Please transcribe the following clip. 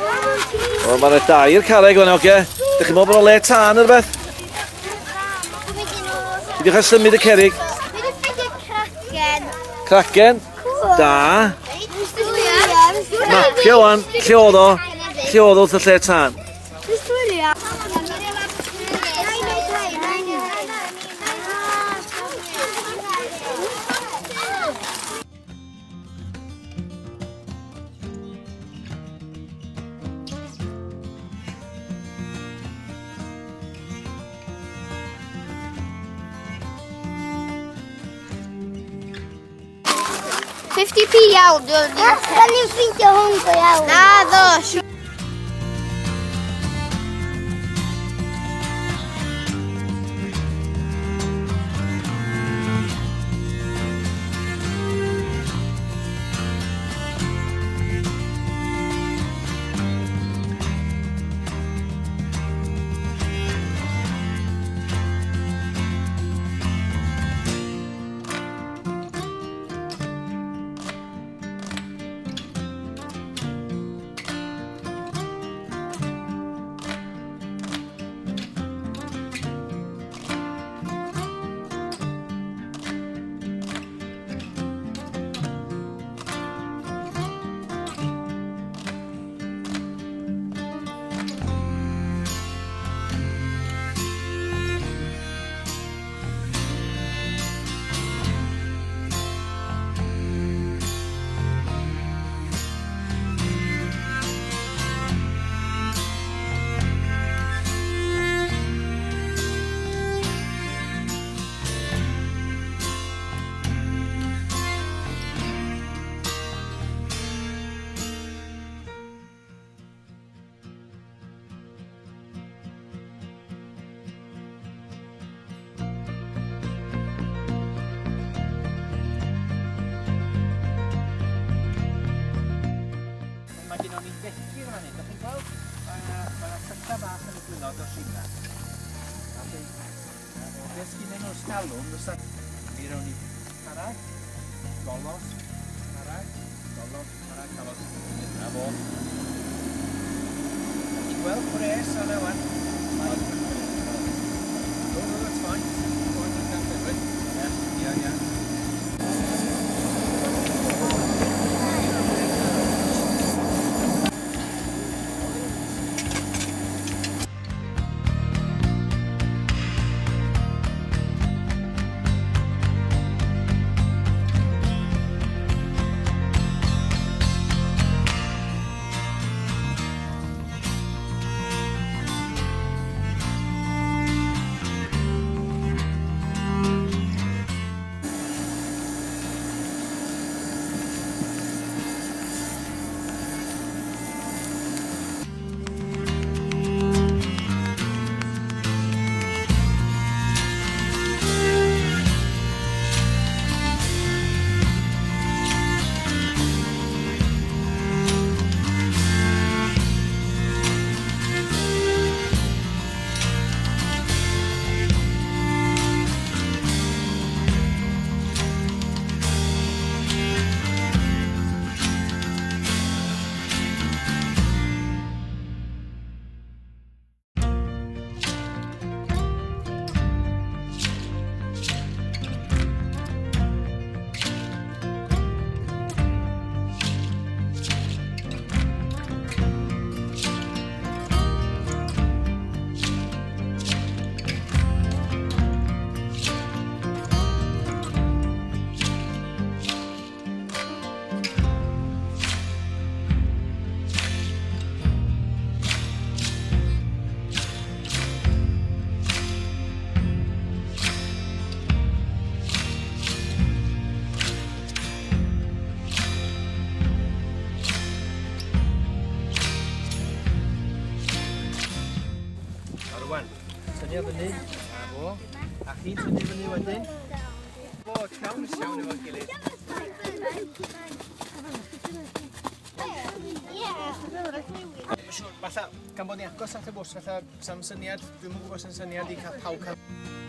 O, mae'n rhaid dair carreg fan oce. Dych chi'n meddwl bod o'n le tân neu rhywbeth? Peidiwch â symud y cerrig. Cragen. Cragen. Da. Mapio wan, lle oedd o? Lle oedd o wrth y lle tân? P iawn, dwi'n Da ni'n ffeindio hwn go iawn. Na, ddo, Mae gen ni fecyn fan hyn, da chi'n gweld? Mae yna tyllau bach yn y gwynod o'r rheina. A beth sgynnon nhw'r stalwm, fysa... Mi rown ni carreg, golos, carreg, golos, carreg, golos. Na fo. Ti'n gweld pres ar wan? No, no, that's fine. Go on, Yeah, yeah, yeah. Tynnu fyny, a fo, a chi'n tynnu fyny wedyn. Fo, cawn iawn efo'n gilydd. Falle, gan bod ni agos at y bws, falle, sam syniad, dwi'm yn gwybod sy'n syniad i cael pawb cael...